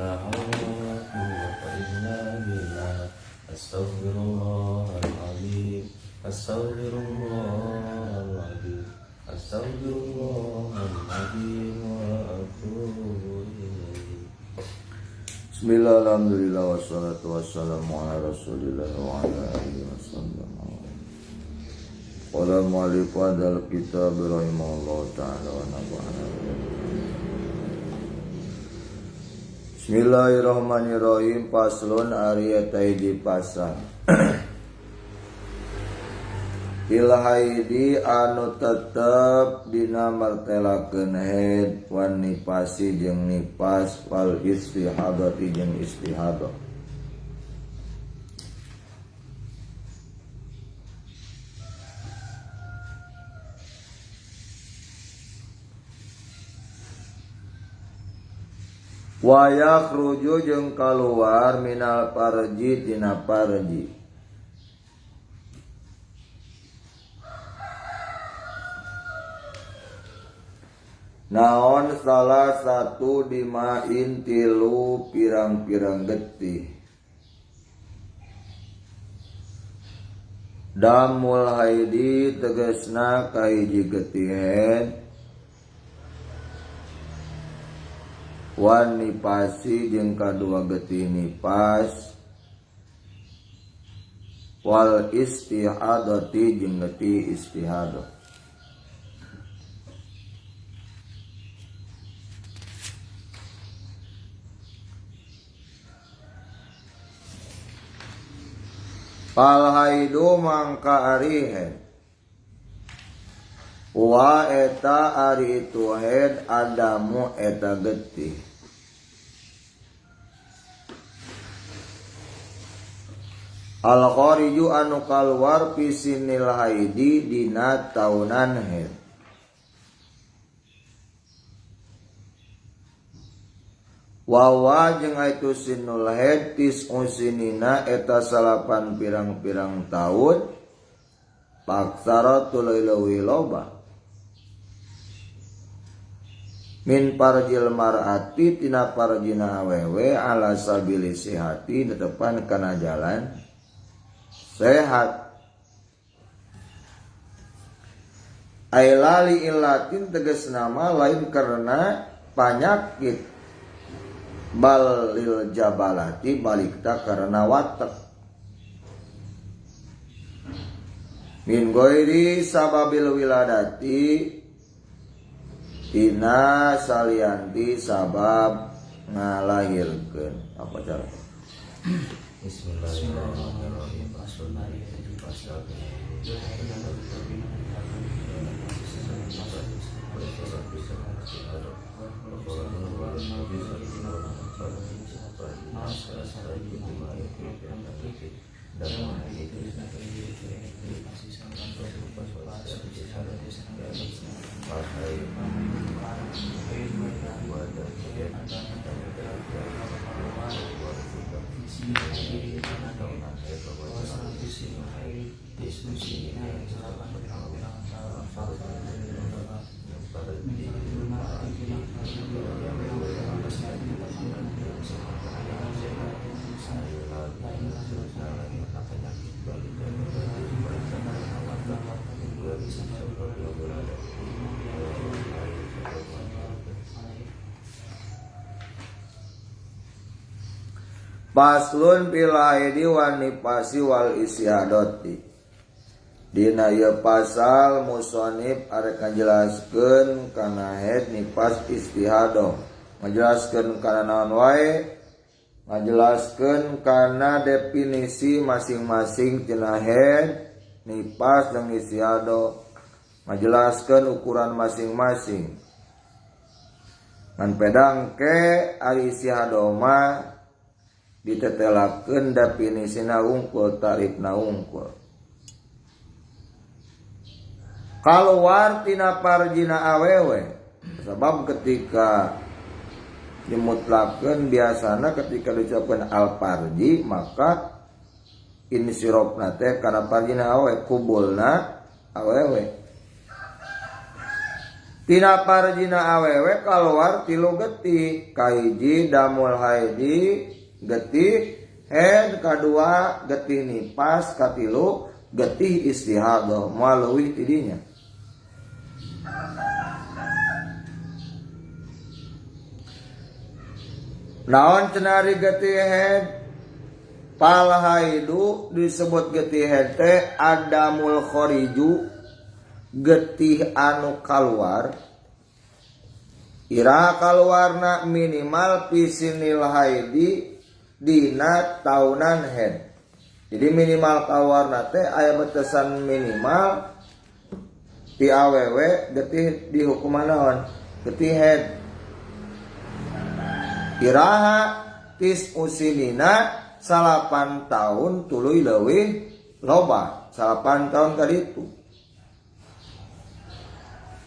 La haula wala quwwata illa billah. Astaghfirullahaladzim, astaghfirullahaladzim, astaghfirullahaladzim wa atubu ilaih. Bismillah, alhamdulillah, wassalatu wassalamu ala rasulillah wa ala alihi wasallam. Qala mu'allif hadzal kitab rahimahullah ta'ala wa nafa'ana. Bismillahirrahmanirrahim. Paslon ari eta hiji pasal. Fil haidi anu tetep dina martelakeun haid wan nifasi jeung nifas wal istihadati jeung istihadah. Wa yakhruju jeung kaluar minal parji tina parji. Naon salah satu dimain tilu pirang-pirang getih. Damul haidi tegesna kahiji getihen wan nipasi jeung kadua getih nipas wal istihadati jeung getih istihadah. Fal haidu mangka ari haid wa eta ari itu haid adamu eta getih. Al khariju anu kaluar fi sinil haidi dina taunan haid. Wawa jeung itu sinul haid tis'u sinina eta salapan pirang-pirang taun paksara tuluy leuwih loba. Min parjil mar'ati tina parjina awewe ala sabili sihati tetepan kana jalan sehat. Ailali illatin tegas nama lain karena penyakit balil jabalati balikta karena watek. Min goiri sababil wiladati tina salianti sabab ngalahirkeun. Apa cara? Bismillahirrahmanirrahim. Paslon fil haidi wan nifasi wal istihadati. Dina ieu pasal musonib arek ngajelaskeun kana haid nifas istihadah. Ngajelaskeun kana naon wae? Ngajelaskeun kana definisi masing-masing tina haid, nifas jeung istihadah. Ngajelaskeun ukuran masing-masing. Ngan pedang ke ari istihadah mah ditetelakeun definisina wungkul, tarifna wungkul. Kaluar tina parjina awewe, sebab ketika dimutlakeun biasana ketika diucapkeun al parji maka insirofna teh kana parjina awewe, kubulna awewe. Tina parjina awewe kaluar tilu getih, kahiji damul haidi getih head, kadua getih nipas, katilu getih istihadah, moal leuwih ti dinya. Naon cenah ari getih head? Pal haidu disebut getih head teh adamul khariju, getih anu kaluar. Iraha kaluarna minimal pisinil haidi dina taunan head. Jadi minimal kaluarna teh aya batasan minimal ti awewe getih dihukuman naon? Getih head. Iraha tis usinina 8 tahun tuluy leuwih loba, 8 tahun kali itu.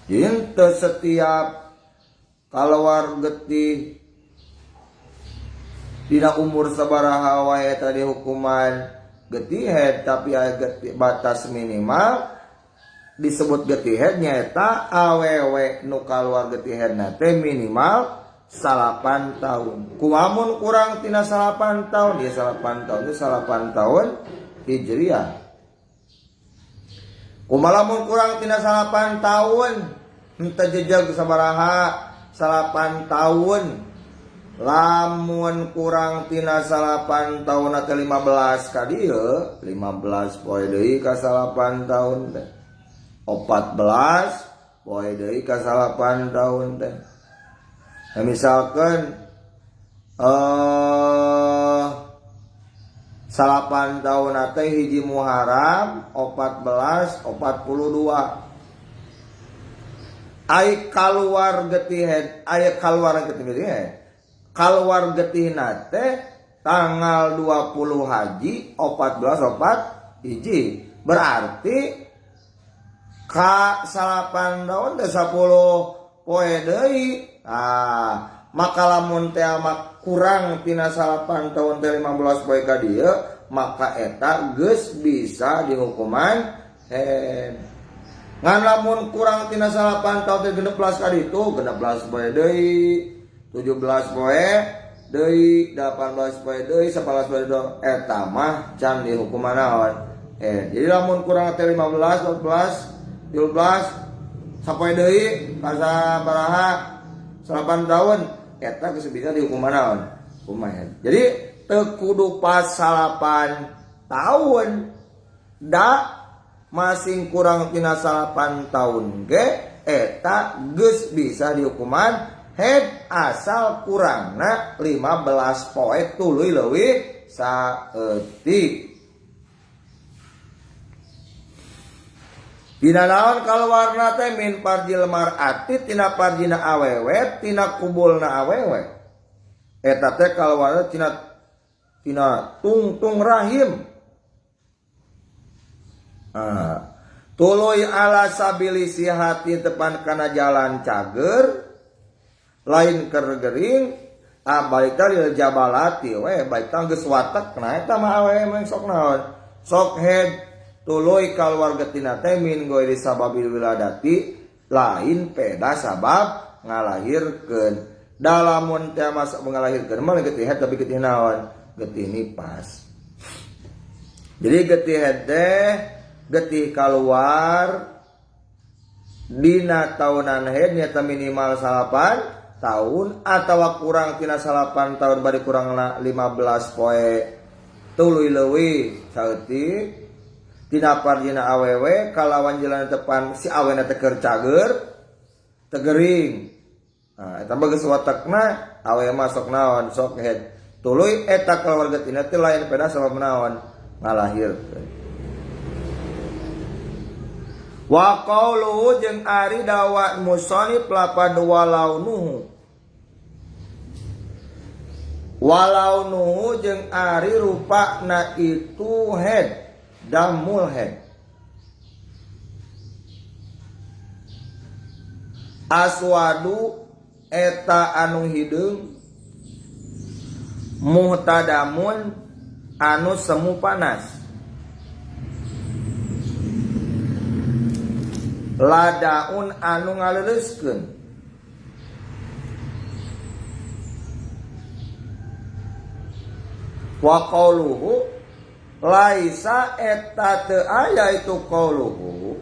Jadi setiap kaluar getih dina umur sabaraha wae tadi hukuman getih head, tapi aya getih batas minimal disebut getih head nyaeta awewe nu kaluar getih head na teh minimal 8 tahun. Kumamun kurang tina 8 tahun, ya 8 tahun itu 8 tahun hijriah. Kumalamun kurang tina 8 tahun, henteu jejeg sabaraha 8 tahun. Lamun kurang tina 8 tahun atau 15 ka dieu, 15 poe deui ka 8 tahun teh. 14 poe deui ka 8 tahun teh. Nah, misalkan 8 tahun teh hiji Muharram 14 42. Ai kaluar getih head, ai kaluar getih head. Kaluar getihna teh tanggal 20 haji 14 opat hiji. Berarti ka 8 tahun teh 10 poe deui. Ah, maka lamun teh kurang tina 8 tahun teh 15 poe ka dieu, maka eta geus bisa dihukuman head. Ngan lamun kurang tina 8 tahun teh 16 ka ditu, 16 poe deui, 17 poe deui, 18 poe deui, 11 poe deui, eta mah can dihukuman naon. Jadi lamun kurang teh 15, 14, 13, sapoe deui ka sabaraha 8 tahun eta geus bisa dihukuman naon? Hukuman. Jadi teu kudu pas 8 tahun da masing kurang tina 8 tahun ge eta geus bisa dihukuman head asal kurangna 15 poe tuluy leuwih saeutik. Dina naon kaluarna teh min parjil mar'ati tina parjina awewe tina kubulna awewe. Eta teh kaluarna tina tungtung rahim. Ah, tuluy ala sabili sihati tepan kana jalan cager lain keur gering, ah balik teh lil jabalati we balik teh geus watek nah eta mah awewe mah sok naon? Sok head. Tuluy kaluar getina teh min goiri sababil wiladati lain peda sabab ngalahirkeun. Dalamun teh masuk ngalahirkeun mah getih head tapi getih naon? Getih nipas. Jadi getih head teh getih kaluar dina taunan head nyata minimal 8 tahun atawa kurang tina 8 tahun bari kurangna 15 poe tuluy leuwih saeutik tina parjina awewe kalawan jalan tepan si awena teh keur cager tegering. Nah, eta mah geus watekna awewe mah sok naon sok head tuluy eta keluarga tina teh lain peda sabab naon ngalahirkeun. Wa qauluhu jeung ari dawa musannif lapad walaunuhu. Walaunuhu jeung ari rupana itu head damul head. Aswadu eta anu hideung muhtadamun anu semu panas. Ladaun anu ngaleuleuskeun. Wa qauluhu laisa eta teu aya itu qauluhu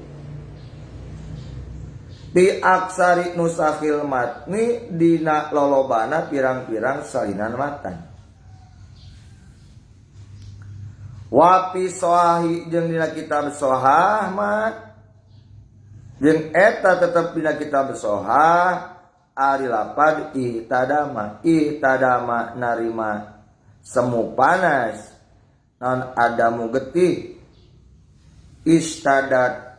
bi aksari nusakhil matni dina lolobana pirang-pirang salinan matan. Wa fi sohahi jeung dina kitab sohah mah jeung eta tetep dina kitab sohah ari lapad ihtadama ihtadama narima semu panas non adamu getih istadat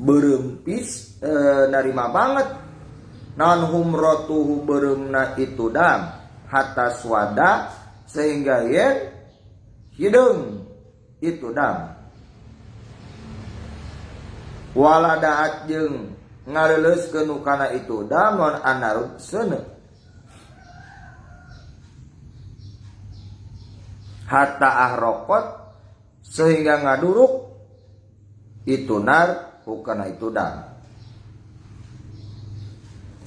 berempis narima banget non humrotuhu bereumna itu dam hatta swada sehingga yen hideung itu dam waladaat jeung ngaleuleuskeun kana itu dam non anarut seuneu hatta ahrokot sehingga ngaduruk itu nar hukana itu dam.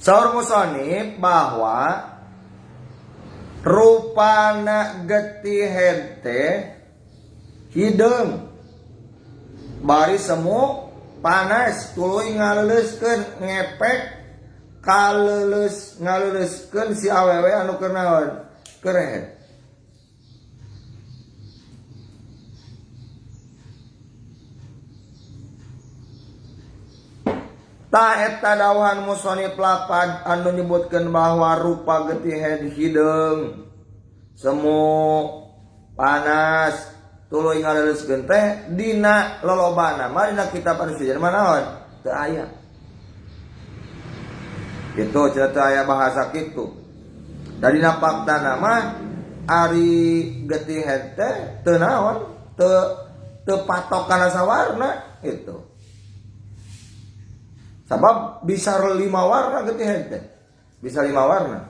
Saur musonib bahwa rupana getih hente hideung bari semu panas tuluy ngaleuleuskeun ngepek kaleuleus ngaleuleuskeun si awewe anu keur naon keur head. Ta eta dawuhan musonib lapad anu nyebutkeun bahwa rupa getih hideung semu panas tuluy ngaleuleuskeun teh dina lolobana mah dina kitab anu sejen mah naon teu aya. Kitu cenah teu aya bahasa kitu. Da dina faktana mah ari getih teh teu naon teu patok kana sawarna kitu. Sabab bisa 5 warna getih teh. Bisa 5 warna.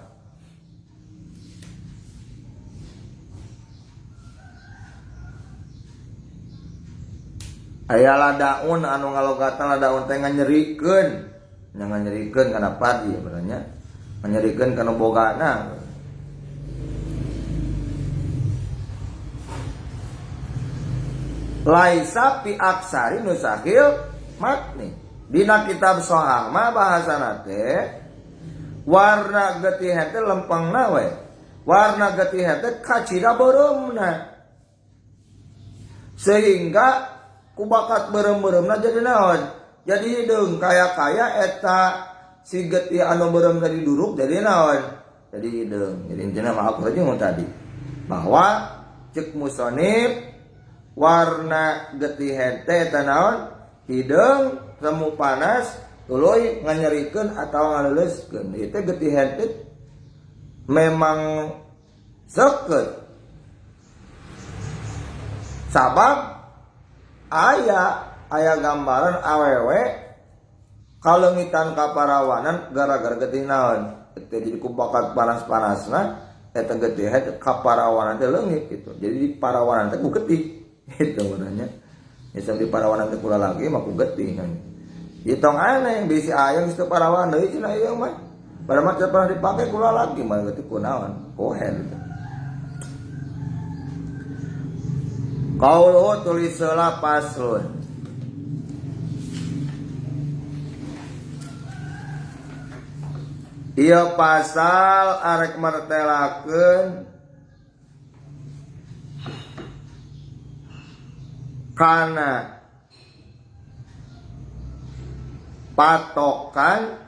Aya ladaun anu ngalogatan ladaun teh nganyerikeun. Nya nganyerikeun kana padi sebenarnya. Nganyerikeun kana bogana. Laisa fi aksari nusakhil matni. Dina kitab sohah mah bahasana teh warna getih teh lempengna we. Warna getih teh kacida beureumna. Sehingga ku bakat beureum-beureumna jadi naon? Jadi hideung kaya-kaya eta si getih anu beureum tadi duruk jadi naon? Jadi hideung. Jadi intina mah aku aja ngomong tadi bahwa cek musonib warna getih teh eta naon? Hideung semu panas tuluy nganyerikeun atawa ngaleuleuskeun. Ieu teh getih teh memang seukeut. Sabab aya gambaran awewe kaleungitan kaparawanan gara-gara getih naon? Teh jadi ku bakat panas-panasna eta getih teh kaparawanan teh leungit gitu. Jadi di parawanan teh ku getih gitu sebenarnya. Ya sampai parawanan teh kula lagi mah ku getih kan. Ieu tong aneh bisi aya geus teu parawan deui cenah ieu mah. Padahal mah teu pernah dipake kula lagi mah getih kunaon? Kohen gitu. Qauluhu tulis heula paslon. Ieu pasal arek mertelakeun kana patokan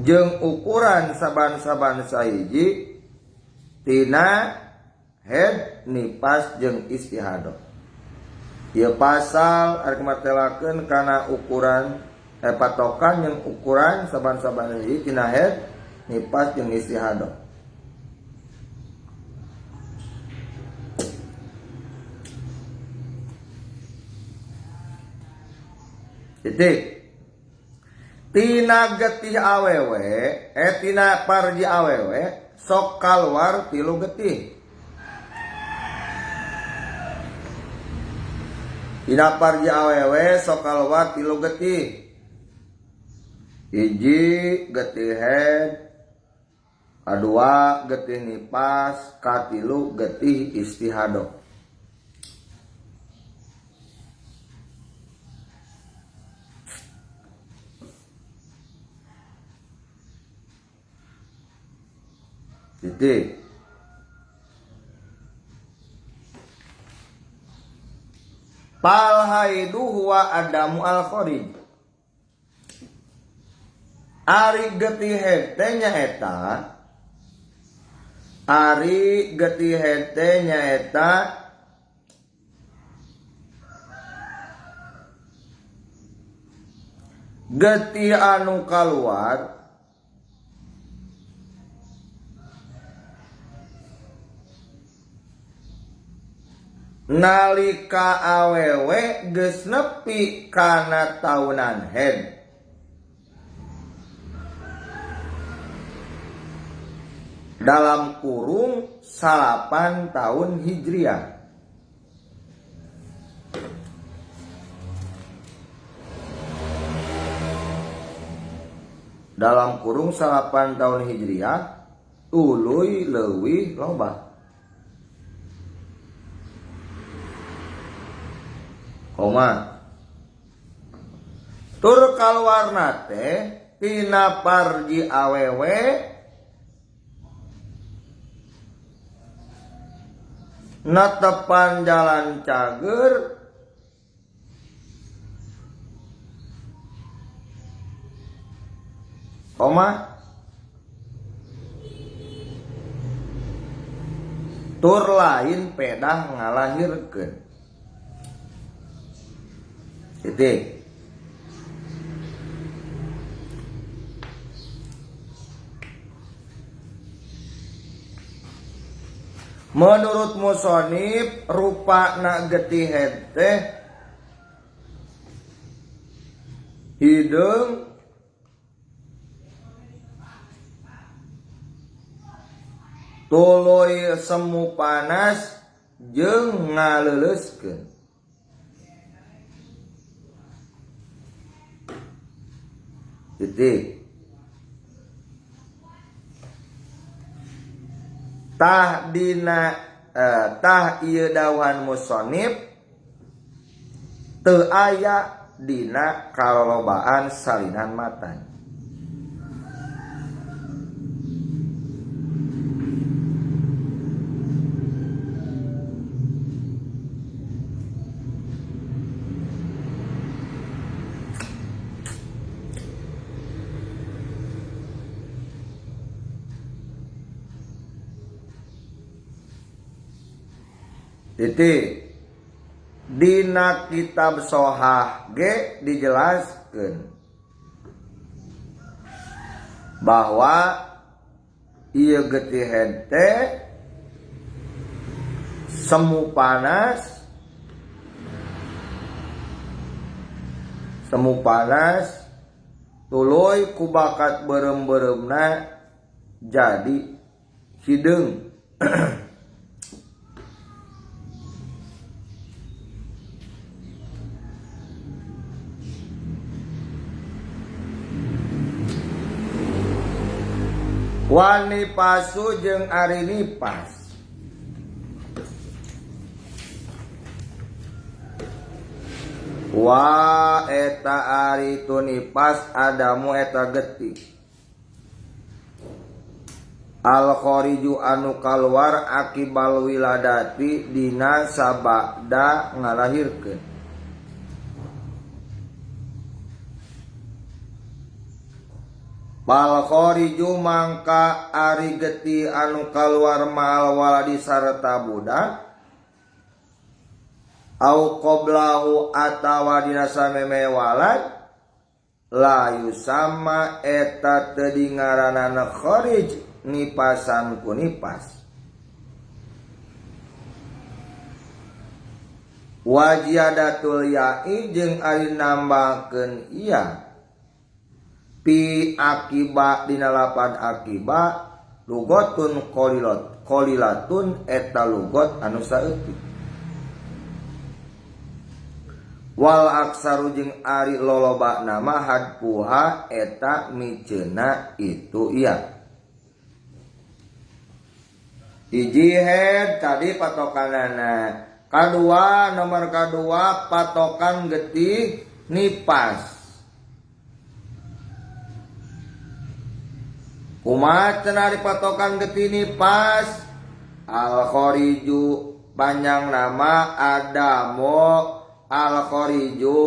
jeung ukuran saban-saban sahiji tina head nipas jeung istihadah. Ieu pasal arek martelakeun kana ukuran patokan jeung ukuran saban-saban hiji tina head nipas jeung istihadah. Titik. Tina getih awewe, tina parji awewe sok kaluar tilu getih. Dina parji awewe sok kaluar 3 getih. Hiji getih haid, kadua getih nipas, katilu getih istihadah. Titik. Pal haidu huwa adamu al kharij. Ari getih hete nyaeta, ari getih hete nyaeta getih anu kaluar nalika awewe geus nepi kana taunan haid. Dalam kurung 9 tahun Hijriah. Dalam kurung 9 tahun Hijriah tuluy leuwih loba. Koma. Tur kaluarna teh tina parji awewe netepan jalan cager koma tur lain pedah ngalahirkeun. Titik. Menurut musonib rupa na getih teh hideung tuluy semu panas jeung ngaleuleuskeun. Titik. Tah dina tah ieu dawuhan musonib teu aya dina kalolobaan salinan matan. Titik. Dina kitab Sohah ge dijelaskeun bahwa ieu getih teh semu panas, semu panas tuluy ku bakat beureum-beureumna jadi hideung. Wani pasu jeung ari nipas. Wa eta ari tu nipas adamu eta getih. Al khariju anu kaluar akibal wiladati dina sabada ngalahirkeun. Pal khariju mangka ari getih anu kaluar ma'al waladi sarta budak au qoblahu atawa dina sameme walad la yusama eta teu dingaranana kharij nipasan ku nipas. Wajiyadatul ya'i jeung ari nambahkeun iya pi akiba dina lapan akiba lugotun qolilat qolilatun eta lugot anu saeutik. Wal aksaru jeung ari loloba nama hadpuha eta miceuna itu iya. Hiji head tadi patokanana. Kadua nomor kadua patokan getih nipas. Kumaha cenah ari patokan getih nipas? Al khariju panjang nama adamo al khariju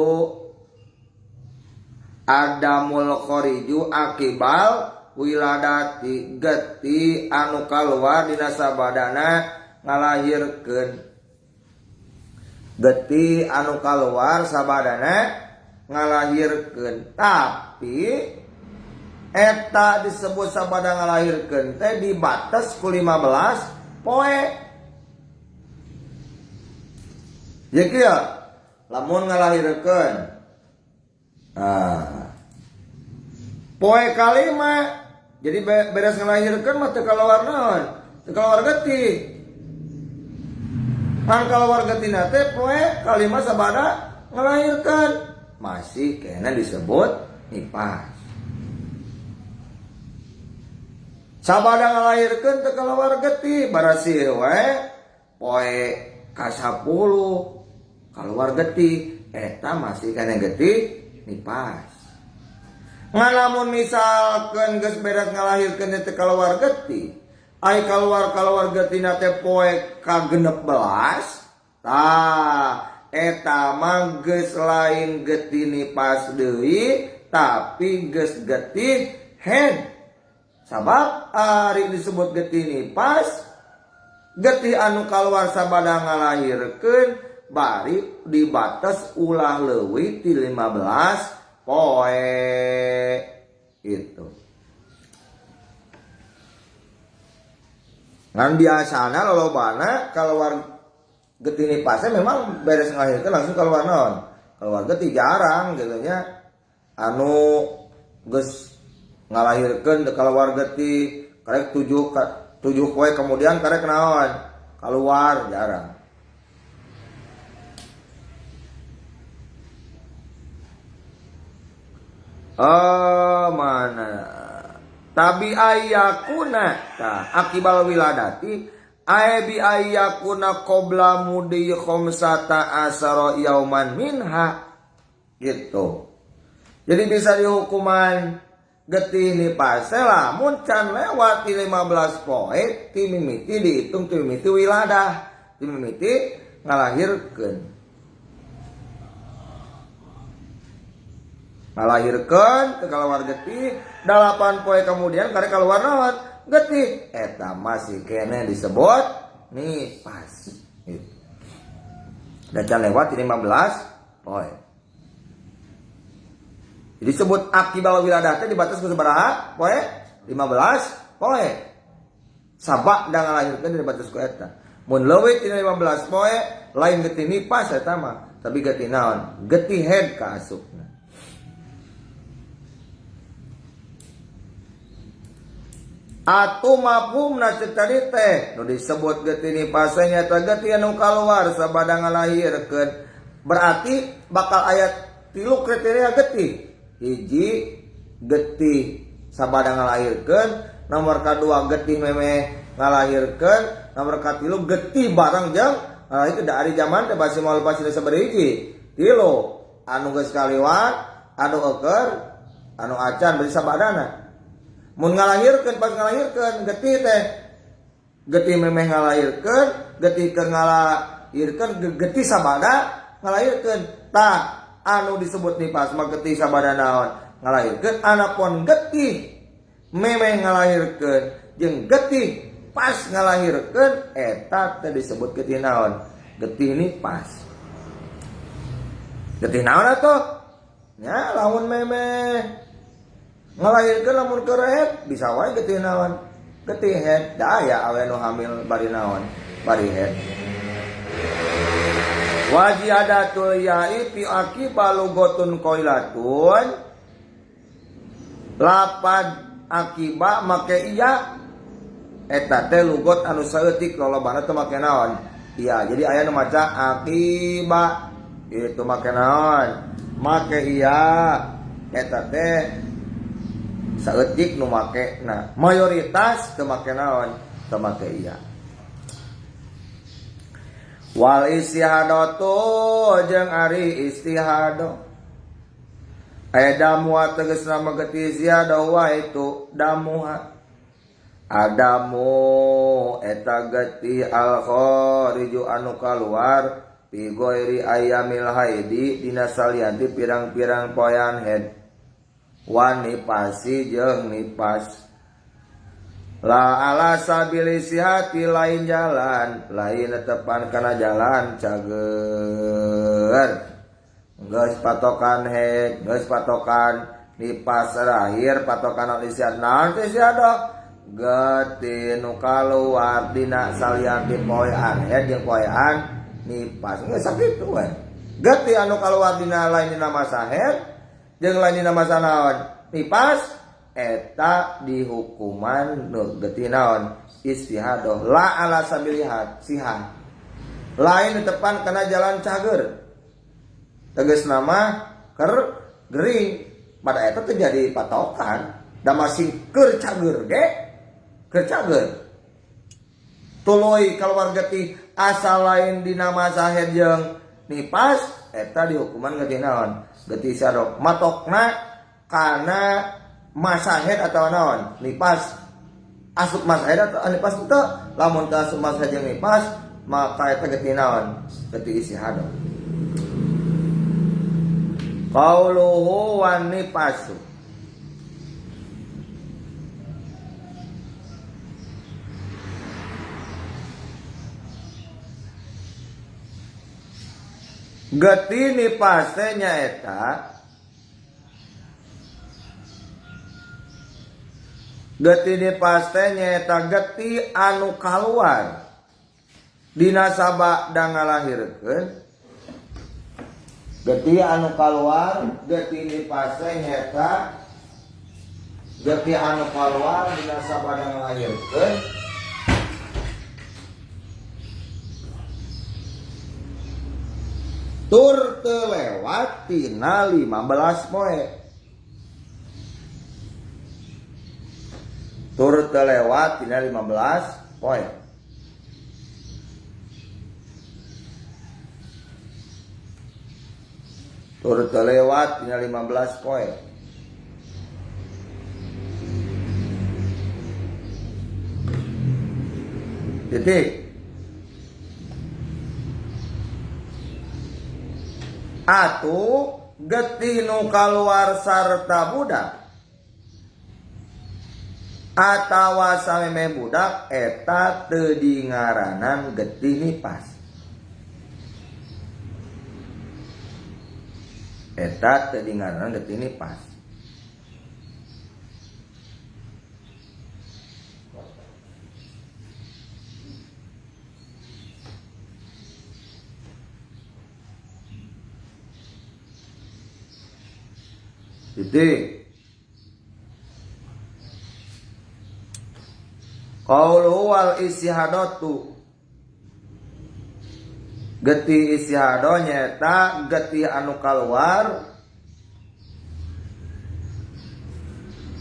adamul khariju akibal wiladati getih anu kaluar dina sabadana ngalahirkeun. Getih anu kaluar sabadana ngalahirkeun, tapi eta disebut sabada ngalahirkeun teh dibatas ku 15 poe. Ya kieu lamun ngalahirkeun poe kalima, jadi beres ngalahirkeun mah teu kaluar naon, teu kaluar getih. Pan kaluar getihna teh poe kalima sabada ngalahirkeun masih kena disebut nipas. Sabada ngalahirkeun teu kaluar getih, barasih we poe ka 10 kaluar getih, eta masih kena getih nipas. Ngan lamun misalkeun geus beres ngalahirkeun teu kaluar getih, ai kaluar-kaluar getihna teh poe ka 16, tah eta mah geus lain getih nipas deui, tapi geus getih head. Sabab ari disebut getih nipas, getih anu kaluar sabada ngalahirkeun bari dibatas ulah leuwih ti 15 poe itu. Ngan biasana lolobana kaluar getih nipasnya memang beres ngalahirkeun langsung kaluar naon? Kaluar getih jarang gitu nya. Anu geus ngalahirkeun kaluar getih karek 7 poe kemudian karek naon? Kaluar jarang. Oh mana tabi ayakuna ta akibal wiladati ay bi ayakuna qabla mudi khamsata asara yauman minha gitu. Jadi bisa dihukuman getih nipase lamun can lewat di 15 poe ti mimiti dihitung ti mimiti wiladah, ti mimiti ngalahirkeun. Ngalahirkeun teu kaluar getih, 8 poe kemudian karek kaluar naon? Getih. Eta masih kene disebut nipas. Gitu. Dan can lewat di 15 poe. Jadi sebut akibal wiladah teh dibatas ku sabaraha poe? 15 poe. Sabak da ngalahirkeun dibatas ku eta. Mun leuwih tina 15 poe lain getih nipas eta mah, tapi getih naon? Getih head ka asupna. Atuh mafhumna ceuk tadi teh nu disebut getih nipas nya eta getih anu kaluar sabada ngalahirkeun. Berarti bakal aya 3 kriteria getih. Hiji getih sabada ngalahirkeun, nomor kadua getih memeh ngalahirkeun, nomor katilu getih bareng jeung itu dari zaman teh basi moal pasti sabaraha hiji. Tilu anu geus kaliwat, anu eueur, anu acan bari sabadana. Mun ngalahirkeun pas ngalahirkeun getih teh getih memeh ngalahirkeun, getih keur ngalahirkeun, getih sabada ngalahirkeun. Tah anu disebut nipas mah getih sabada naon ngalahirkeun, anapun getih memeh ngalahirkeun jeung getih pas ngalahirkeun eta teh disebut getih naon? Getih nipas. Getih naon atuh? Nya lamun memeh ngalahirkeun lamun keur head bisa wae getih naon? Getih head. Da aya awe nu hamil bari naon? Bari head. Wajihadatul ya'i fi akibalugotun qailatun. Lapad akiba make iya eta teh lugot anu saeutik lolobana teh make naon? Iya, jadi aya nu maca akiba. Gitu make naon? Make iya eta teh saeutik nu make. Nah, mayoritas teu make naon? Teu make iya. Wal istihadatu jeung ari istihadah. Aya damu tegasna mah getih istihadah wa itu damuha. Adamu eta getih al khariju anu kaluar fi ghairi ayyamil haidi dina salianti pirang-pirang poean haid. Wan nipasi jeung nipas. La ala sabili sihati lain jalan, lain tepan kana jalan cager. Geus patokan haid, geus patokan nipas terakhir patokan istihadah. Naon teh istihadah? Getih nu kaluar dina salianti poean haid jeung poean nipas. Geus sakitu we. Getih anu kaluar dina lain dina masa haid jeung lain dina masa naon? Nipas eta dihukuman nu getih naon? Istihadah. La ala sabilihat siha. Lain tepan kana jalan cager. Tegas nama ker gering. Pada eta teh jadi patokan da masih keur cager ge. Keur cager. Tuluy kaluar getih asal lain dina masa haid jeung nipas eta dihukuman getih naon? Getih istihadah. Matokna kana masa haid atau naon? Nipas. Asup masa haid atau nipas teu? Lamun teu asup masa haid jeung nipas maka eta getih naon? Getih istihadah. Qauluhu wan nipasu. Getih nipas teh nyaeta getih nipas teh nyaeta getih anu kaluar dina sabada ngalahirkeun. Getih anu kaluar getih nipas teh nyaeta getih anu kaluar dina sabada ngalahirkeun tur telewat tina 15 poe. Tur telewat tina 15 poe. Tur telewat tina 15 poe. Titik. Atuh getih nu kaluar sarta budak atawa sameme budak eta teu dingaranan getih nipas. Eta teu dingaranan getih nipas. Titik. Qauluhu wal istihadatu. Getih istihadah nyaeta getih anu kaluar.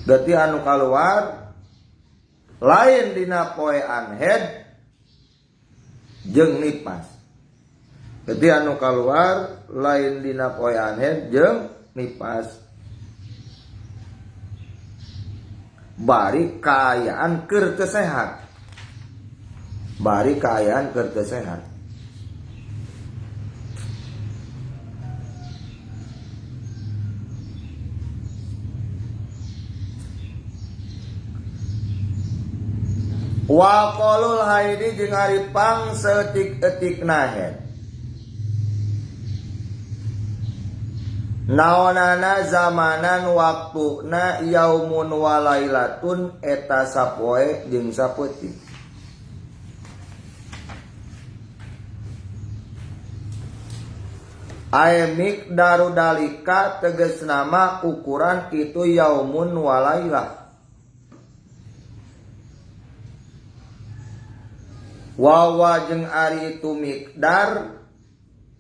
Getih anu kaluar lain dina poean haid jeung nipas. Getih anu kaluar lain dina poean haid jeung nipas. Bari kaayaan keur teu sehat. Bari kaayaan keur teu sehat. Wa qalul haidi jeung ari pang saeutik-eutikna haid. Naonana zamanan waktuna yaumun walailatun eta sapoe jeung sapeuting. Ae miqdaru dalika tegas nama ukuran itu yaumun walailah. Wawa jeung ari itu miqdar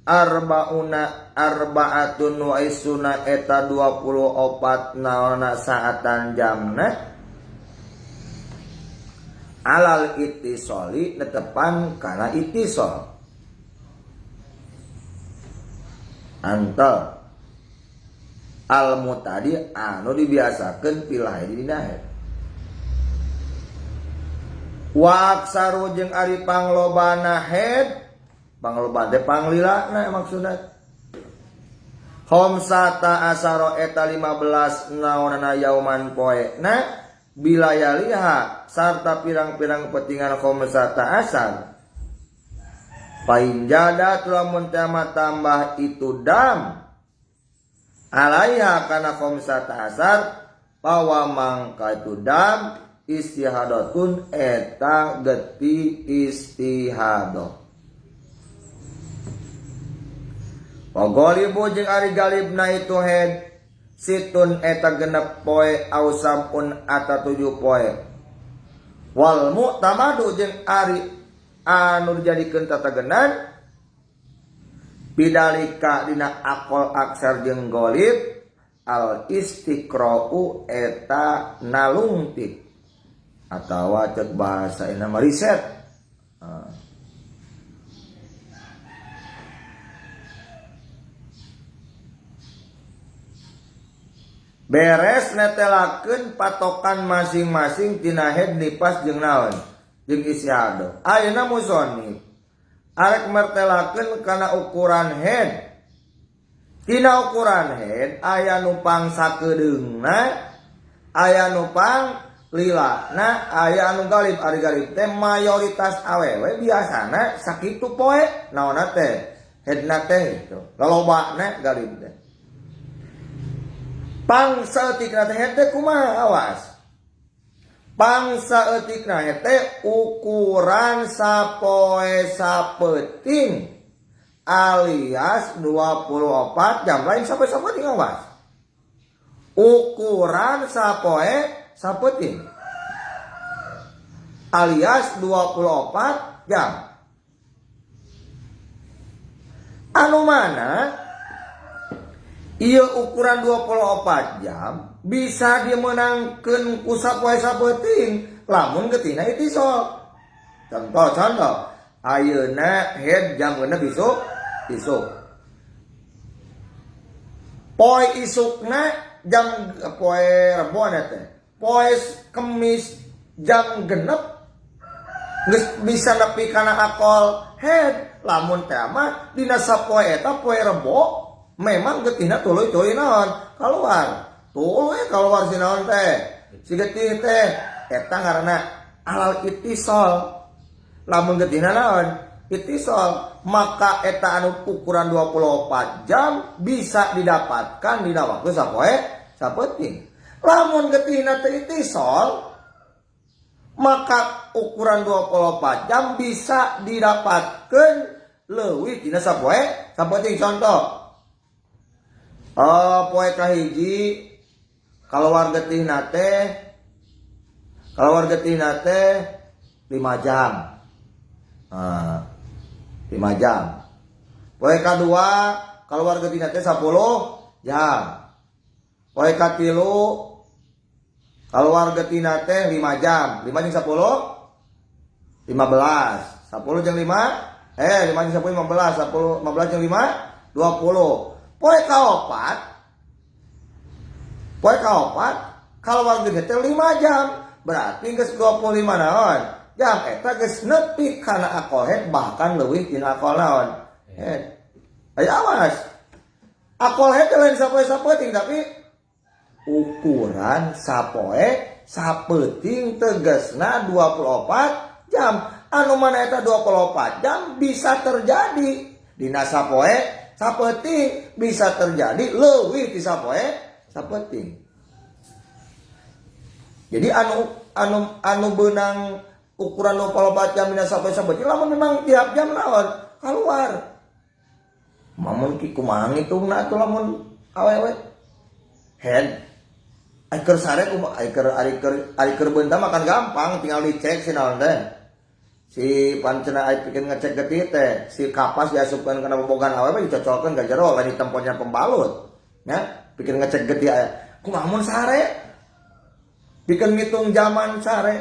Arbauna arbaatun wa isuna eta 24 naona saatan jamna alal ittisoli netepan kana ittisol antal al mutadi anu dibiasakeun pilah dina head wa aksaru jeung ari panglobana head panglobana teh panglilana maksudna khamsata asaro eta 15 naonana yauman poena bilayaliha sarta pirang-pirang petingan khamsata asar painjada lamun teh tambah itu dam alaiha kana khamsata asar pawa mangka itu dam istihadatun eta geti istihadah. Pagolibu jeung ari galibna itu head situn eta genep poe au sampun ata 7 poe. Wal mu'tamadu jeung ari anu dijadikeun tatagenan bidalika dina akol aksar jeung golib al istiqra'u eta nalungtik atawa cek bahasa ina mah riset. Beres netelakeun patokan masing-masing tina head nipas jeung naon jeung istihadah. Ayeuna musonif arek mertelakeun kana ukuran head. Tina ukuran head aya nu pang sakedeungna, aya nu pang lilana, aya anu galib. Ari galib teh mayoritas awewe biasana sakitu poe naonna teh headna teh itu lalobana galib teh. Pangsaeutikna teh head teh kumaha awas. Pangsaeutikna head teh ukuran sapoe sapeuting alias 24 jam lain sapoe sapeuting awas. Ukuran sapoe sapeuting alias 24 jam. Anu mana ieu ukuran 24 jam bisa dimenangkeun ku sapoe sapeuting lamun getina itisol. Contoh-contoh ayeuna head jam genep isuk isuk. Poe isukna jam poe Rebo teh. Poe Kemis jam genep geus bisa nepi kana akol head lamun teh mah dina sapoe eta poe Rebo memang getihna tuluy-tuluy naon keluar. Tuluy keluar si naon teh. Si getih teh eta ngaranna alal ittisol. Lamun getihna naon? Ittisol. Maka eta anu ukuran 24 jam bisa didapatkan dina waktu sapoe sapeuting. Lamun getihna teu ittisol maka ukuran 24 jam bisa didapatkan leuwih dina sapoe sapeuting. Contoh poe kahiji keluar getihna teh 5 jam. 5 jam. Poe kadua keluar getihna teh 10 jam. Poe katilu keluar getihna teh 5 jam. 5 jeung 10 15. 10 jeung 5 5 jeung 10 15, 10 15 jeung 5 20. Poe kaopat keluar getihna teh 5 jam. Berarti geus 25 naon jam eta geus nepi kana akol head bahkan leuwih tina akol naon head. Ayo awas. Akol head lain sapoe sapeuting tapi ukuran sapoe sapeuting tegasna 24 jam. Anu mana eta 24 jam bisa terjadi dina sapoe sapeuting, bisa terjadi leuwih ti sapoe sapeuting. Jadi anu beunang ukuran 24 jam dina sapoe sapeuting lamun memang tiap jam naon keluar. Mamun ki kumaha ngitungna atuh lamun awewe head ai keur sare kumaha ai keur beunta makan gampang tinggal dicek si naon teh. Si pancena aya pikeun ngecek getih teh, si kapas diasupkeun kana bobogan awewe dicocolkeun ka jero lain ditemponya pembalut. Nya, pikeun ngecek getih aya. Kumaha mun sare? Pikeun ngitung zaman sare.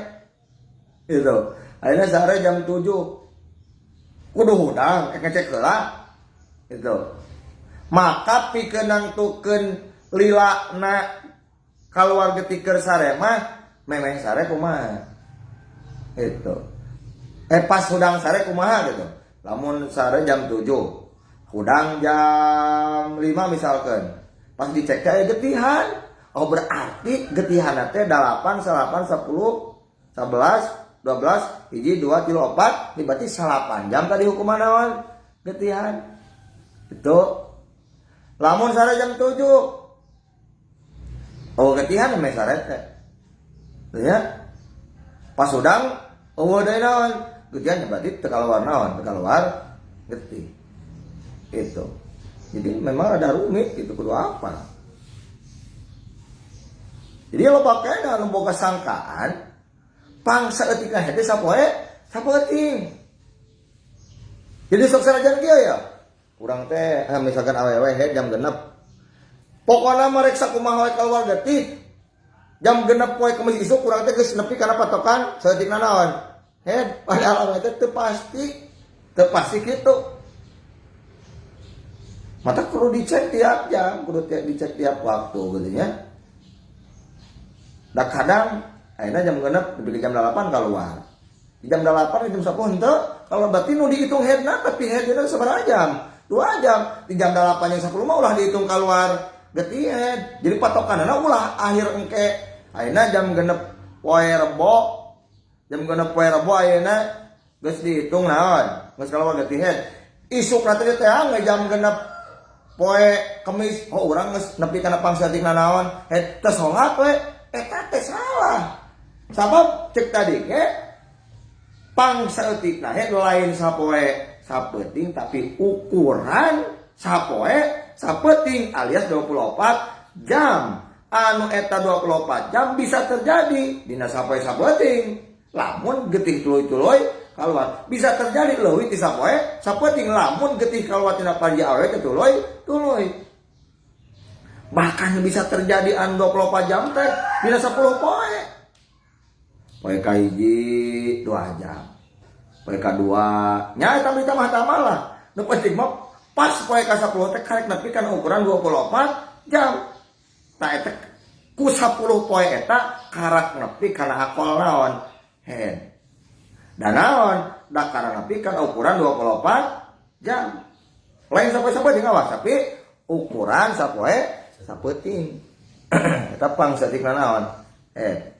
Gitu. Ayeuna sare jam 7. Kudu hudang ngecek heula. Gitu. Maka pikeun nangtukeun lilana kaluar getih keur sare mah memeh sare kumaha. Gitu. Pas hudang sare kumaha gitu. Lamun sare jam 7, hudang jam 5 misalkan. Pas dicek teh aya getihan. Oh berarti getihan teh 8, 9, 10, 11, 12, 1, 2, 3, 4, ini berarti 8 jam tadi hukuman naon? Getihan. Itu. Lamun sare jam 7. Oh getihan meh sare teh. Ya. Pas hudang eueuh deui naon? Getihan berarti teu kaluar naon? Teu kaluar getih. Itu. Jadi memang ada rumit gitu kudu apa. Jadi lo pakai anu boga sangkaan pang saeutik hede sapoe sapeuting. Jadi sok sanajan kieu ya. Urang teh misalkan awewe head jam 6. Pokona mah rek sakumaha we kaluar getih. Jam 6 poe kemis isuk urang teh geus nepi kana patokan saeutikna naon? Head padahal awewe teh teu pasti kitu. Mata kudu dicek tiap jam, kudu dicek tiap waktu gitu ya. Da kadang ayeuna jam 6 nepi jam 8 keluar. Di jam 8 jam 10 henteu, kalau berarti nu dihitung headna tapi headna sabaraha jam? 2 jam. Di jam 8 yang 10 mah ulah dihitung keluar getih head. Jadi patokanna ulah akhir engke. Ayeuna jam 6 poe Rebo, jam 6 poe Rebo ayeuna geus dihitung naon? Geus keluar getih head. Isuk teh teh jam 6 poe Kemis, oh urang geus nepi kana pangsaeutikna naon? Head teh salat we. Eta teh salah. Sabab cek tadi ge pangsaeutikna head lain sapoe sapeuting tapi ukuran sapoe sapeuting alias 24 jam. Anu eta 24 jam bisa terjadi dina sapoe sapeuting. Lamun getih tuluy-tuluy kaluar. Bisa terjadi leuwih ti sapoe sapeuting lamun getih kaluar tina parji awewe teh tuluy-tuluy. Bahkan bisa terjadi anu 24 jam teh dina 10 poe. Poe kahiji 2 jam. Poe kadua nya eta ditambah-tambah lah. Nu penting mah pas poe ka 10 teh karek nepi kana ukuran 24 jam. Tah eta ku 10 poe eta karak nepi kana akol naon? Head. Dan naon? Da karak nepi kana ukuran 24 jam. Lain sapoe-sapoe jeung awas tapi ukuran sapoe sapeuting. Eta pangsaeutikna naon? Head.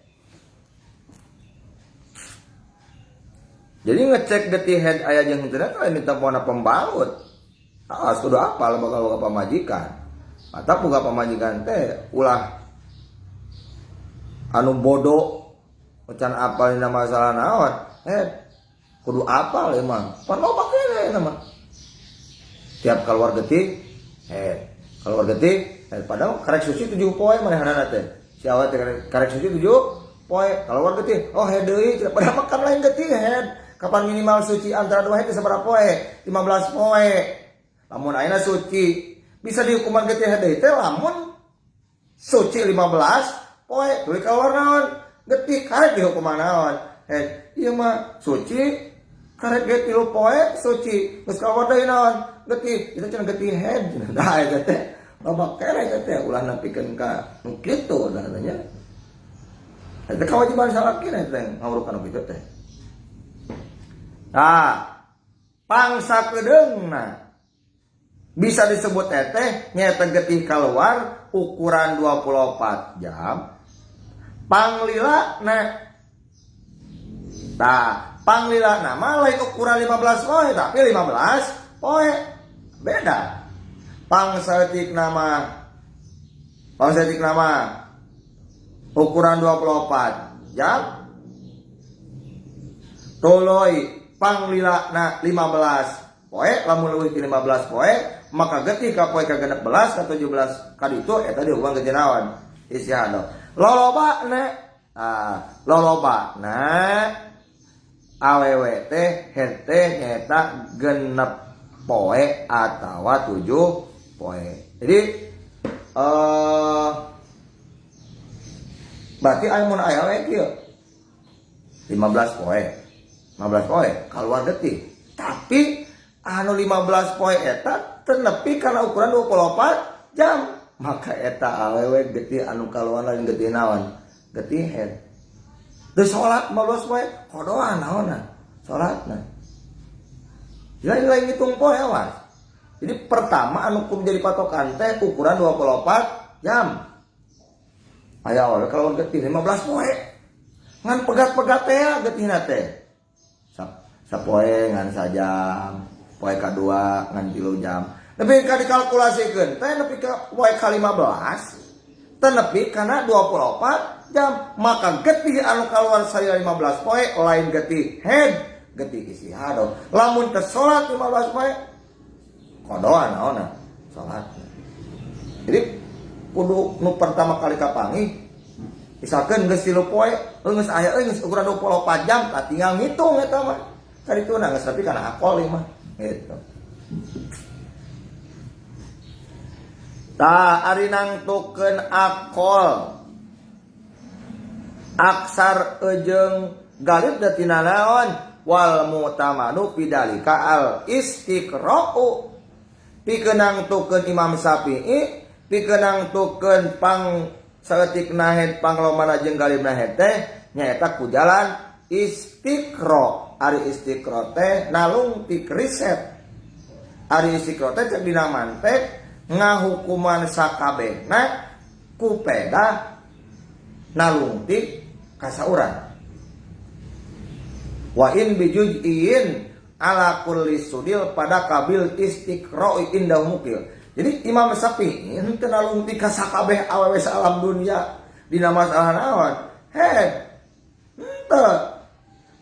Jadi ngecek getih head aya jeung henteu teh lain ditempona pembalut. Awas kudu apal bakal boga pamajikan. Atau boga pamajikan teh ulah anu bodoh can apal dina masalah naon. Head kudu apal emang. Pan loba keneh eta mah. Tiap keluar getih head. Keluar getih head. Padahal karek suci 7 poe manehanana teh. Si awet teh karek suci 7 poe keluar getih. Oh head deui cenah padahal makan lain getih head. Kapan minimal suci antara dua head sabaraha poe? 15 poe. Lamun ayeuna suci bisa dihukuman getih head deui teh lamun suci 15 poe tuluy keluar naon? Getih karek dihukuman naon? Head. Ieu mah suci karek ge 3 poe suci geus keluar deui naon? Getih. Itu cenah getih head. Nah eta teh loba keneh eta teh ulah nepikeun ka nu kitu da nya. Eta kewajiban salakina eta teh ngawurukan nu kitu teh. Nah, pangsa kedeungna bisa disebut teteh nyata getih keluar ukuran 24 jam. Panglila na. Nah, panglila nama lain ukuran 15 poe tapi 15 poe beda. Pangsaeutik nama ukuran 24 jam. Tuluy panglila na 15 poe lamun leuwih ti 15 poe maka getih ka poe ka 16 ka 17 ka ditu eta dihukuman getih naon? Istihadah. Lolobana, lolobana Awewe teh head teh nyaeta 6 poe atawa 7 poe. Jadi berarti aya mun aya we kieu 15 poe. 15 poe kaluar getih. Tapi anu 15 poe eta teu nepi kana ukuran 24 jam. Maka eta awewe getih anu kaluar lain getih naon? Getih head. Teu salat 15 poe kodoan naonna? Salatna. Lain lain ngitung poe awas. Jadi pertama anu kudu jadi patokan teh ukuran 24 jam. Aya awewe kaluar getih 15 poe. Ngan pegat-pegat teh getihna teh. Sapoe ngan sajam, poe kadua ngan 3 jam. Nepi ka dikalkulasikeun teh nepi ka poe ka-15 teh nepi kana 24 jam. Maka getih anu kaluar saya 15 poe lain getih head, getih istihadah. Lamun teu salat 15 poe kodoan naonna salat. Jadi kudu nu pertama kali kapanggih misalkan geus 3 poe, geus aya geus ukuran 24 jam, tah tinggal ngitung eta mah. Kaditu na geus tapi kana akol ieu mah gitu. Tah ari nangtukeun akol aksar jeung galib da tina naon wal mu'tamadu bidalika al istiqra'u. Pikeun nangtukeun Imam Syafi'i, pikeun nangtukeun pang saeutikna head panglomana jeung galibna head teh nyaeta ku jalan istiqra. Ari istiqra teh nalungtik riset. Ari istiqra teh cek dina mantek ngahukuman sakabehna ku pedah nalungtik kasauran. Wa in bijuz'in ala kulli sudil pada kabil istiqra'i indah mukil. Jadi Imam Syafi'i henteu nalungtik ka sakabeh awewe salam dunia dina masalah naon. Head henteu.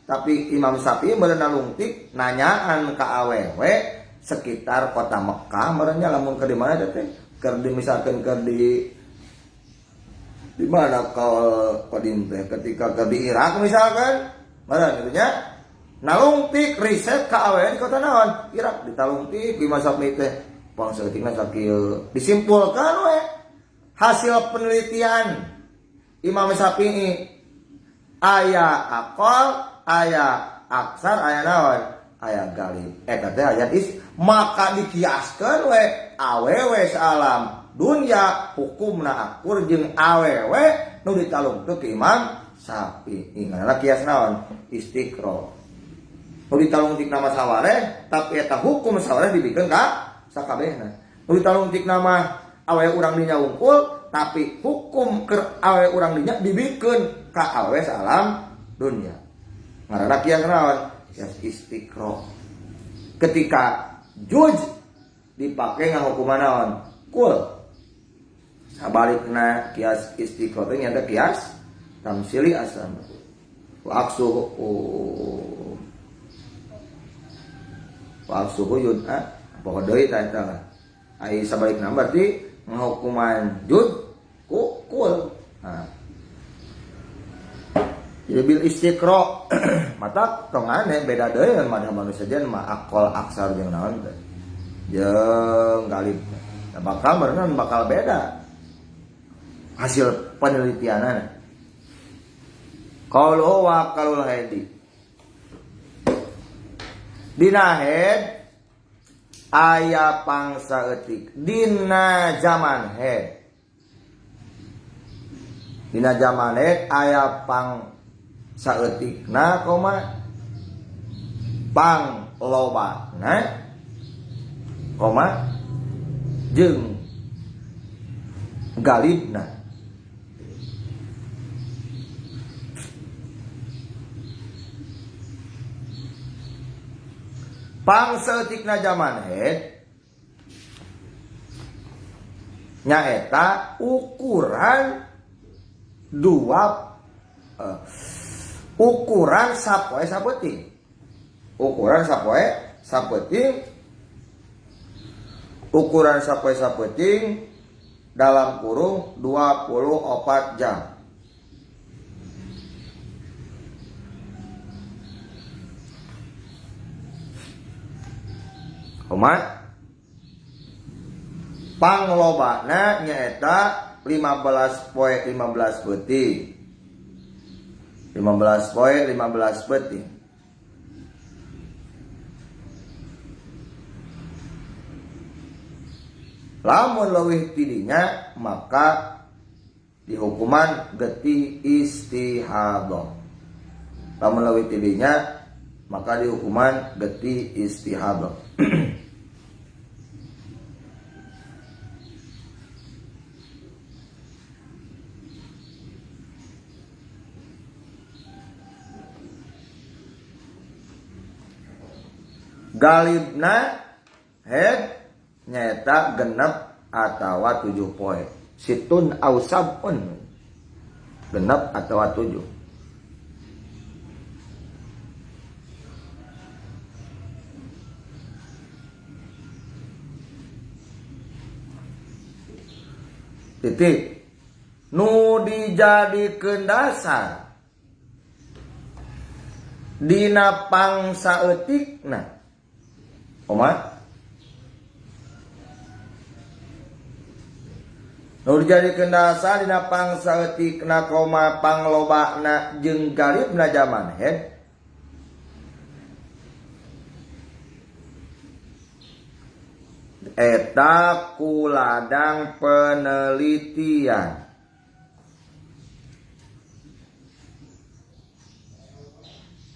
Tapi Imam Syafi'i meureun nalungtik nanyaan ka awewe sekitar kota Mekah meureunnya lamun keur di mana teh? Keur di misalkeun keur di mana kaul qadim teh ketika keur di Irak misalkan meureun kitu nya. Nalungtik riset ka awewe di kota naon? Irak ditalungtik Imam Syafi'i teh pang saeutikna sakieu. Disimpulkan we hasil penelitian Imam Syafi'i aya akol, aya aksar, aya naon? Aya galib. Eta teh aya is maka dikiaskeun we awewe salam dunya hukumna akur jeung awewe nu ditalungkeun ke Imam Syafi'i. Ngaranna kias naon? Istiqra. Nu ditalungtik nama sawareh tapi eta hukum sawareh dibikeun ka sakabehna. Nu ditalungtik nama awewe urang dinya unggul tapi hukum keur awewe urang dinya dibikeun ka awewe salam dunya. Ngaranna kias naon? Kias istiqra. Ketika juj dipake ngahukuman naon? Kul. Sabalikna kias istiqra teh nyata kias tamsili asam. Wa aksuhu wa aksuhu yud'a pokok deui tah eta lah. Ai sabalikna berarti ngahukuman jud ku kul. Nah. Jadi bil istiqra mata tong aneh beda deui mah manusia jeung mah akol aksar jeung naon teh. Jeung galib. Nah, bakal berenang bakal beda hasil penelitianana. Qaulu wa qalul haidi. Dina head aya pangsaeutik dina zaman head. Dina zaman head aya pang saeutikna koma pang lobana koma jeung galibna. Pang saeutikna zaman head nyaeta ukuran dua ukuran sapoe sapeuting. Ukuran sapoe sapeuting. Ukuran sapoe sapeuting dalam kurung 24 jam. Kumaha? Panglobana nyaeta 15 poe 15 peuting. 15 poe 15 peuting. Lamun leuwih tidinya maka dihukuman getih istihadah. Lamun leuwih tidinya maka dihukuman getih istihadah. Galibna head nyaeta genep atawa 7 poe. Situn au sabun genep atawa 7. Titik nu dijadikeun dasar dina pangsaeutikna. Oma nu dijadikeun dasar dina pangsaeutikna koma panglobana jeung galibna jaman head eta ku ladang penelitian.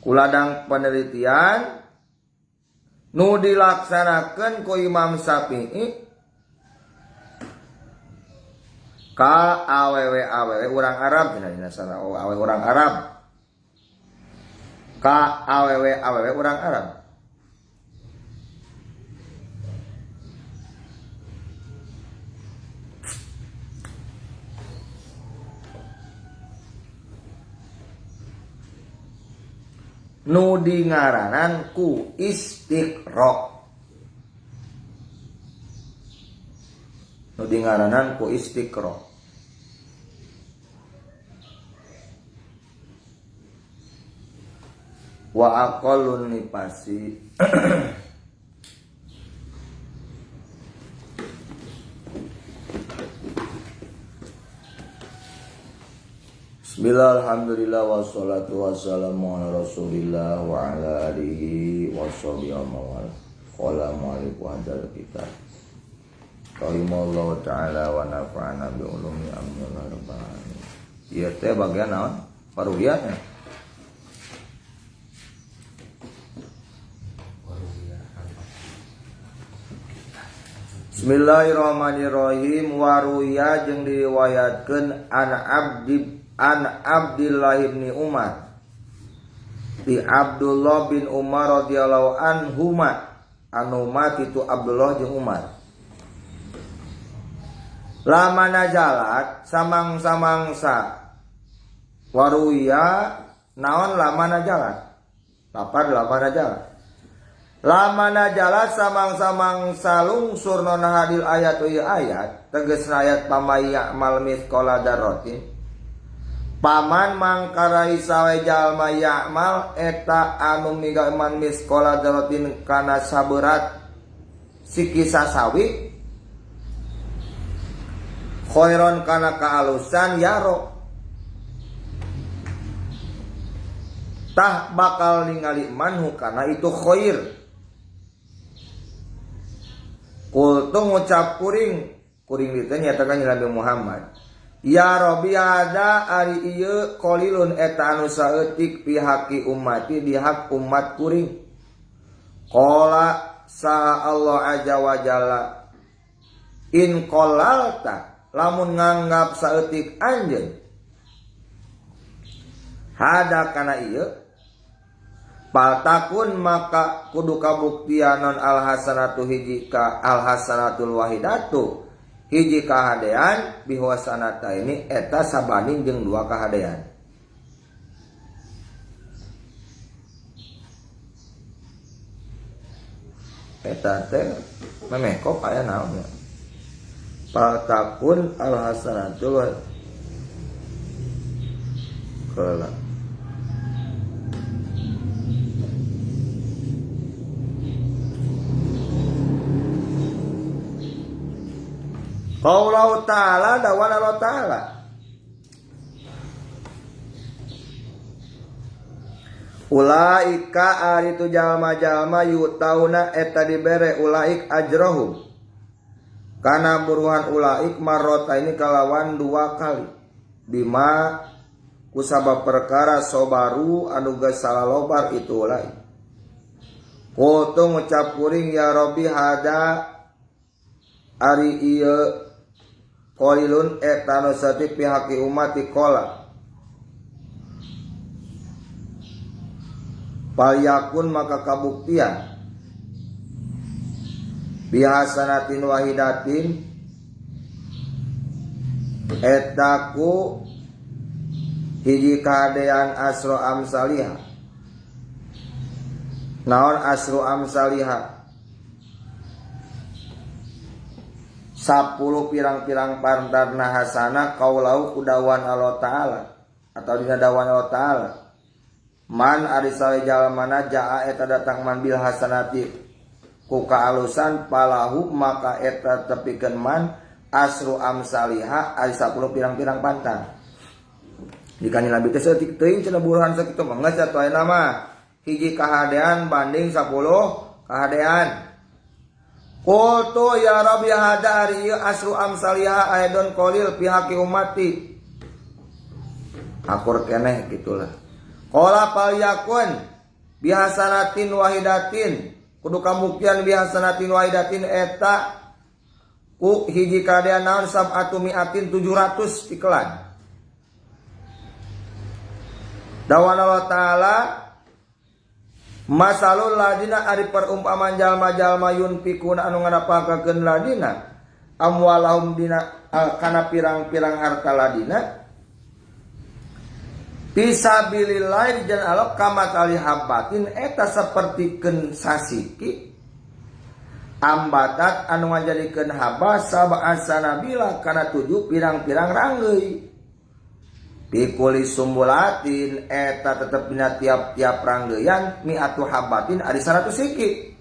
Ku ladang penelitian nu dilaksanakeun ku Imam Syafi'i ka awewe awewe urang Arab cenah dina sana awewe urang Arab ka awewe awewe urang Arab. Nu dingaranan ku istiqra. Nu dingaranan ku istiqra. Wa aqallun nifasi Bismillah, alhamdulillah, wassalatu wassalamu ala rasulillah wa ala alihi washabihi wa mawala. Qala mu'alif wa hadal kitab. Rahimallahu ta'ala wa nafa'ana bi ulumi amin ya rabbal alamin. Ieu teh bagian naon? Paruhian. Bismillahirrahmanirrahim. Waruya jeung diriwayatkeun an Abdi an Abdullah bin Umar di Abdullah bin Umar radhiyallahu anhuma anu mati tu Abdullah jeung Umar. Lama najalat samang-samangsa waruya naon lama najalat lapar lama najalat lama najalat samang-samangsa lungsur nona hadil ayat ieu ayat tegasna ayat pamaya mal mithqala dzarratin paman mangkarai sawe jalma ya'mal eta anu migaman mithqala dzarratin kana saberat sikisa sawi khairon kana kaalusan yaro tah bakal ningali manhu kana itu khair. Kultu ngucap kuring kuring ditu nyata kan Nabi Muhammad ya Rabbi ada ari ieu qalilun eta anu saeutik pihaki ummati di hak umat kuring. Qala saha Allah azza wa jalla in qalalta lamun nganggap saeutik anjeun hada kana ieu paltakun maka kudu kabuktian non al hasanatu hiji ka al hasanatul wahidatu hiji kahadean bihasanata ini eta sabanding jeung dua kahadean. Eta teh memekop aya naon ya. Paltakun al hasanatul kala Qaulahu ta'ala dawan Allah ta'ala. Ulaika ari tu jalma-jalma yutauna eta dibere ulaik ajrohum. Kana buruhan ulaik marrota ini kalawan dua kali. Bima kusabab perkara sobaru anu geus salalobar itu ulaik. Qultu ngucap kuring ya Rabbi hada ari ieu qalilun eta nu saeutik pihaki umati qala. Falyakun maka kabuktian bihasanatin wahidatin etaku hiji kahadean asro amsaliha. Naon asro amsaliha? 10 pirang-pirang pantarna hasana kaulau kudawan Allah Ta'ala atau dina dawan Allah Ta'ala. Man ari sale jalmana jaa eta datang man bil hasanati ku kaalusan palahu maka eta tepikeun man asru amsaliha ari 10 pirang-pirang pantang. Dikani Nabi teh saeutik teuing cenah buruhan sakitu mah geus atuh ayeuna mah hiji kahadean banding 10 kahadean. Qultu ya Rabbi hada ari ieu asru amsaliha aidon qalil pihaki ummati. Akur keneh gitulah. Qala fal yakun bihasanatin wahidatin kudu kabuktian bihasanatin wahidatin eta ku hiji kadean naon sab'atu mi'atin 700 tikelan. Dawan Allah Ta'ala masalul ladina ari perumpamaan jalma-jalma yunfikuna anu nganapakakeun ladina amwalahum dina kana pirang-pirang harta ladina fisabilillah di jalan Allah kamatali habbatin eta sapertikeun sasiki ambatat anu ngajadikeun habah sab'a sanabila kana 7 pirang-pirang ranggeuy pikuli sumbulatin eta tetep dina tiap-tiap ranggeuyan mi'atu habbatin ari 100 siki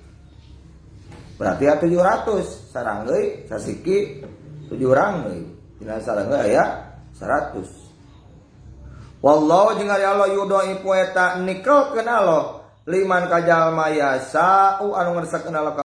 berarti ya 700 saranggeuy sasiki 7 ranggeuy dina saranggeuy aya 100. Wallahu jeung ari Allah yudhaifu eta nikelkeun Allah liman ka jalma yasau anu ngersakeun Allah.